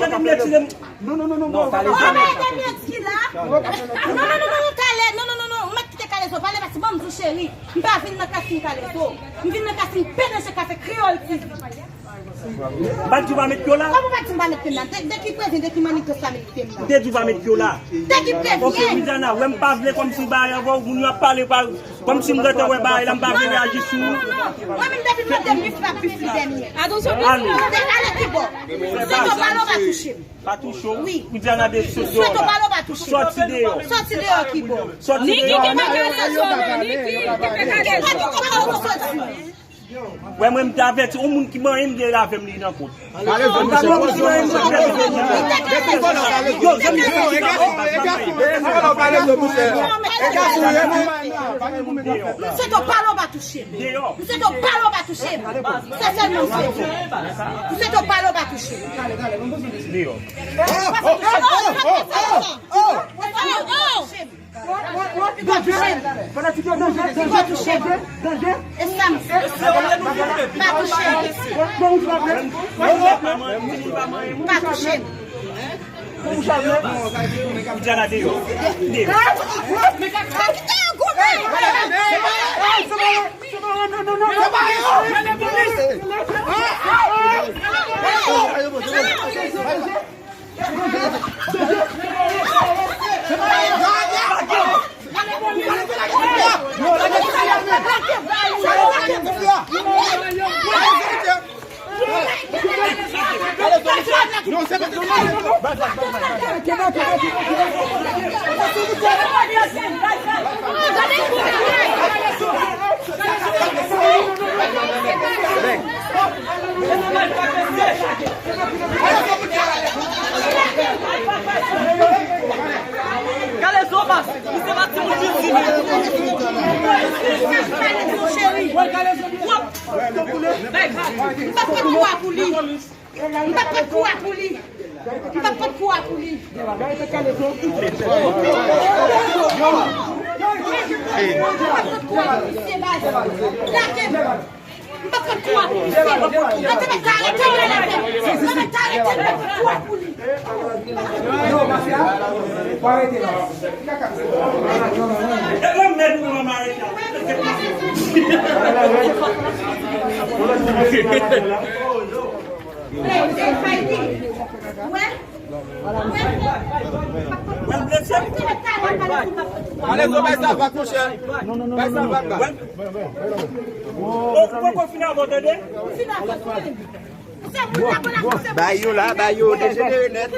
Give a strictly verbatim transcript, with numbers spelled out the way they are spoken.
Kalezo, m retire m. Non, non, non, non, non. Kalezo. Ou pa ede m yo ki la? Non, non, non, non, non, Kale-, non, non, non, non, ou mèt kite Kalezo pale, paske ban m di w cheri, m pa vin nan kasting Kalezo. M vin nan kasting P D G Kafe Kreyòl T V. M pa t di w pa met pye w la? Kòman w pa t di m pa met pye m la? De, de ki prevyen, de ki manigans la met pye m la? M te di w pa met pye w la. De ki prevyen? Ok, Widiana, wè m pa vle kòmsi bagay avè w, moun yo ap pale pa, kòmsi m gentan wè bagay la, m pa vle reyaji sou ou. Non, non, non, non. Mwen menm depi m nan dènye, m ap viv li dènye. Attention, ale. Ale ki bò? M swete w pale w pa touche m. Pa touche w? Wi. Widiana de sot deyò la. M swete w pale w pa touche m. Sòti deyò. Sòti deyò ki bò? Sòti deyò. Niki, kite Kalezo, Niki, kite Kalezo. Sòti. Wè mwen, m te avèti, yon moun ki manyen m gen avè m li nan kont. Yo, zanmi, m swete w pale w pa touche m. M swete w pale w pa touche m. Se sèlman m swete. M swete w pale w pa touche m. Deyò. Pa touche m. Pa touche m. Pa touche m. E sa m. Pa touche m. Pa touche m. Widiana deyò. Deyò. Kalezo pase, misye pa timoun piti. Cheri. M pa pot kou a pou li. M pa pot kou a pou li. M pa pot kou a pou li. M pa pot kou a pou li. Se baz. Lage m. M pa pot kou a pou li. Se. Mwen te mèt arete l nan lavi m. Mwen mèt arete l, m pa pot kou a pou li. Kalezo, bay sa vag, monchè. Bay sa vag la. Ou poko fin avè w, tande? Bay yo la, bay yo, dejenere nèt.